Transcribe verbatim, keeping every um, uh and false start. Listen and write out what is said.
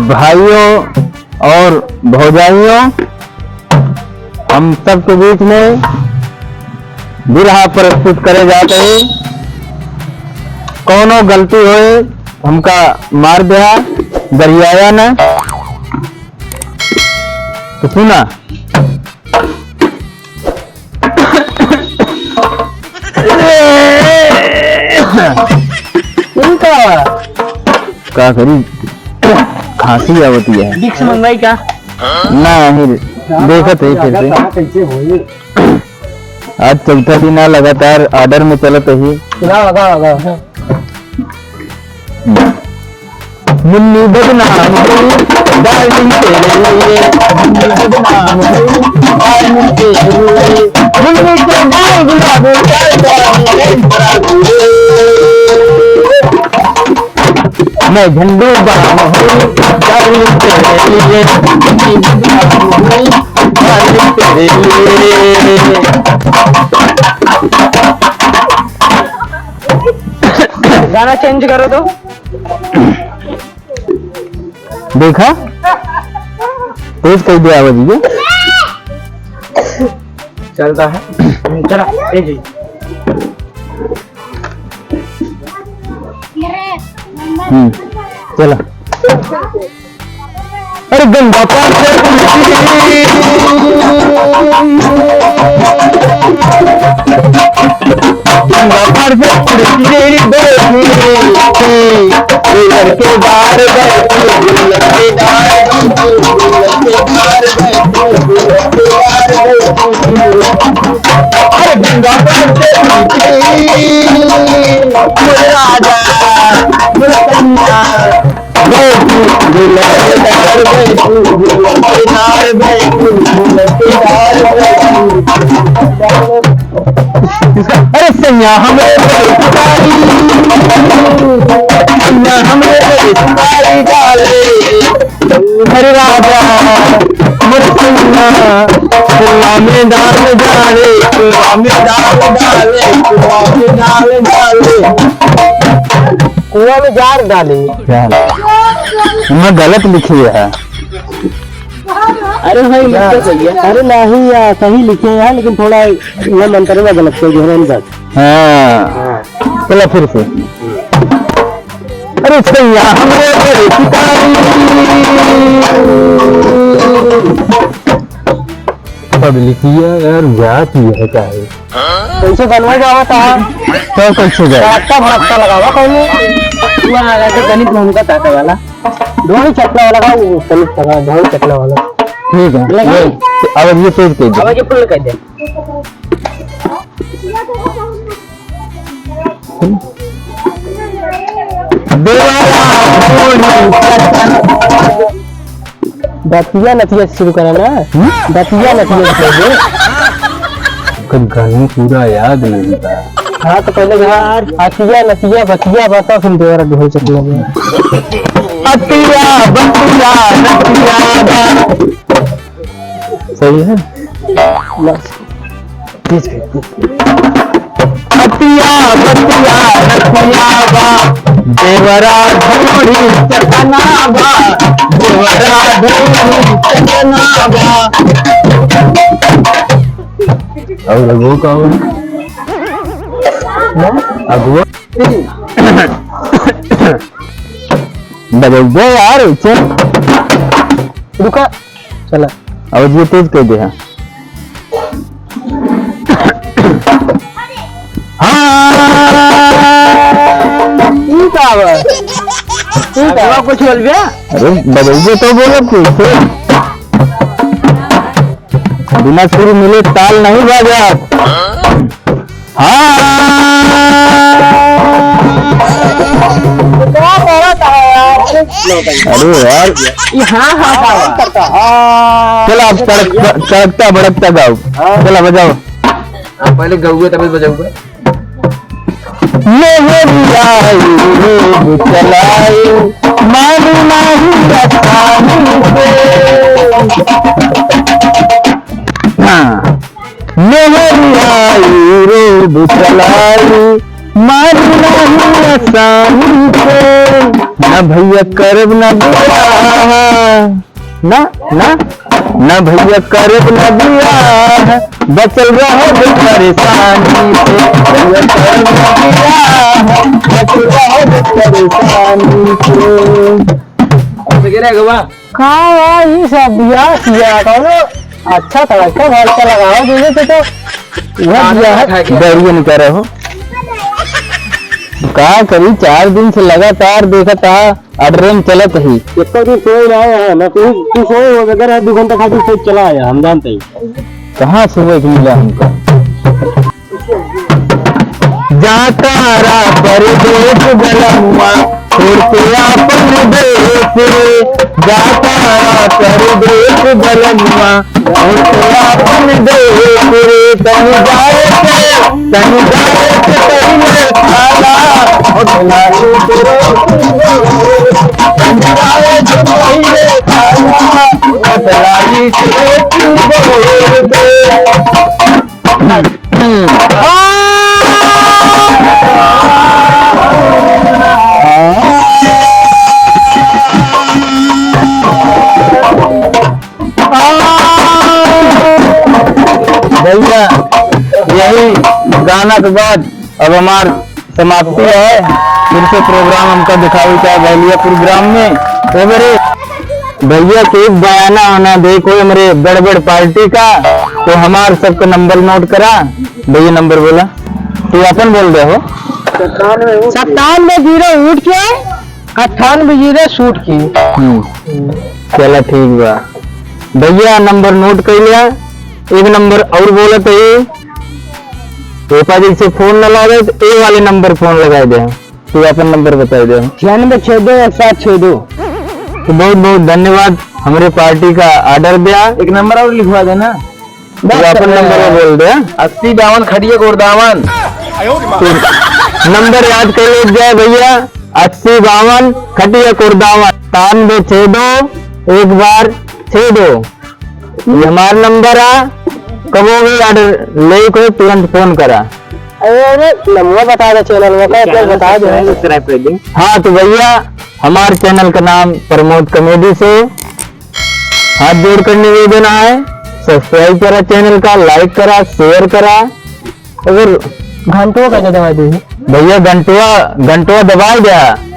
भाइयों और भौजाइयों, हम सबके बीच में बिरहा प्रस्तुत करे जात ही। कौनो गलती होए, हमका मार दिया, गरियाया न। तो सुना। इनका का करी, खांसी आवती है। विक्स मंगवाई का? ना, नहीं, देखत है फिर से। कैसे होई? आज चौथा दिन है लगातार order में चलत ही। गावा, गावा, गावा। मुन्नी बदनाम हुई, darling तेरे लिए। मुन्नी बदनाम हुई, darling तेरे लिए। मुन्नी के लाल गुलाब, लाल गुलाब। मैं झंडू बाम हुई, darling तेरे लिए। मुन्नी बदनाम हुई, darling तेरे लिए। गाना change करो तो। देखा, तेज कइ दिया आवाज ये। चलता है, चला, तेज ही। हम्म, चला। अरे गंगा पार से उड़ती, गंगा पार से उड़ती रे बैठी, लड़के बार बैठी, लड़के बार बैठी, लड़के बार बैठी, लड़के बार बैठी। अरे गंगा पार से उड़ती, मेरे राजा, मेरे कन्या। अरे सैया हमरे रिश्तेदारी, सैया हमरे रिश्तेदारी डाले, अरे राजा मोर सैया, फुल्ला में डाल डाले, फुल्ला में डाल डाले, फुल्ला में डाल डाले। कुआं में जाल डाले। जाल। मैं गलत लिखी है। अरे भाई, लिख तो सही है। अरे नहीं यार, सही लिखे हैं, लेकिन थोड़ा ये मंत्र में गलत कर दिया, हम बात। हाँ। हाँ। चलो फिर से। अरे सैया, हमरे घर की तारी। पब्लिकिया यार जात ही है काहे? कैसे बनवा जावा था? तो कैसे जाए? तड़कता भड़कता लगावा कौनो। पूरा लगा के तनी घूम का ताते वाला। ढोल चटला वाला का, वो तनी लगा, ढोल चटला वाला। ठीक है। लगा? ये, अब ये तेज कर दे। अब ये full कर दे। देवारा। दतिया नतिया से शुरू करा ना। हम्म? दतिया नतिया से पहले। कल गाने पूरा याद नहीं था। हाँ, तो पहले यार, अतिया नतिया बतिया बता, फिर दोबारा ढोल चटना है। अतिया बतिया नतिया बा। सही है? बस। अतिया बतिया रतिया बा, देवरा ढोढ़ी चटना बा, देवरा ढोढ़ी चटना बा। और वो का हो? अगुआ? बदल दे यार, इसे। रुका। चला। अब ये तेज कर दे, हाँ। हाँ। ई का बा? ई का बा? कुछ बोल बे? अरे, बदल दे तो बोलो कुछ। बिना सुर मिले ताल नहीं बाजा। हाँ। क्या बोलत है यार? अरे यार। ये हाँ, हाँ, हाँ, हाँ। चलो, अब तड़क-, तड़कता भड़कता गाओ। हाँ। चलो, बजाओ। आप पहले गाओगे, तभी बजाऊंगा। मेहरिया रूप चलाए, मानू नाही आसानी से। हाँ। मेहरिया रूप चलाए, मानू नाही आसानी से। ना भैया करब ना बियाह, ना, ना, ना भैया करब ना बियाह, बचल रहो परेशानी से। भैया करब ना बियाह, बचल रहो परेशानी से। का बा ई सब बियाह सियाह कौनो अच्छा सा लड़का भर के लगाओ, दीदी, तो, तो वह बियाह है। दौड़िए नहीं कर रहे हो। का करी, चार दिन से लगातार देखत आ, आ ट्रेन चलत ही। एको दिन सोए ना आया है, ना तू, तू सोए हो, अगर है दो घंटा खातिर सोए चला आया, हम जानते ही। कहाँ सोए के मिला हमको? जातारा परदेस बलमुआ, छोड़ के आपन देस रे। जातारा परदेस बलमुआ, छोड़ के आपन देस रे। तनी जाए के, तनी जाए के पहिले खाला, ओ भलाई के रे। तनी जाए के पहिले खाला, ओ भलाई के रे। भैया, यही गाना के बाद अब हमार समाप्ति है। फिर से प्रोग्राम हमका दिखावे का बलियापुर ग्राम में। तो मेरे भैया के एक बयाना होना दे कोई हमरे बड़ बड़ पार्टी का, तो हमार सबका नंबर नोट करा। भैया नंबर बोला, तू अपन बोल दे हो। सत्तानवे उठ के। सत्तानवे जीरो उठ के, अट्ठानवे जीरो सूट के। हम्म, चला ठीक बा। भैया नंबर नोट कर लिया, एक नंबर और बोलत है, ओपा जी से फोन न लागे तो ए वाले नंबर फोन लगाए दे। तू अपन नंबर बताई दे। छियानवे छः दो एक सात छः दो। तो बहुत बहुत धन्यवाद, हमरे पार्टी का ऑर्डर दिया। एक नंबर और लिखवा देना। तू अपन नंबर बोल दे। अस्सी बावन खटिया गुरदावन। तू नंबर याद कर ले जाए भैया, अस्सी बावन खटिया गुरदावन, सत्तानवे छः दो एक बार छः दो। ये हमार नंबर है, कबो भी ऑर्डर ले को तुरंत फोन करा। अरे, अरे, नंबर बता दे, चैनल में का, चैनल बता दे। सब्सक्राइब कर दे। हाँ, तो भैया, हमार चैनल का नाम प्रमोद कॉमेडी से हाथ जोड़ कर निवेदन है, सब्सक्राइब करा चैनल का, लाइक करा, शेयर करा, और घंटो का दबा दे। भैया, घंटवा, घंटवा दबा दे।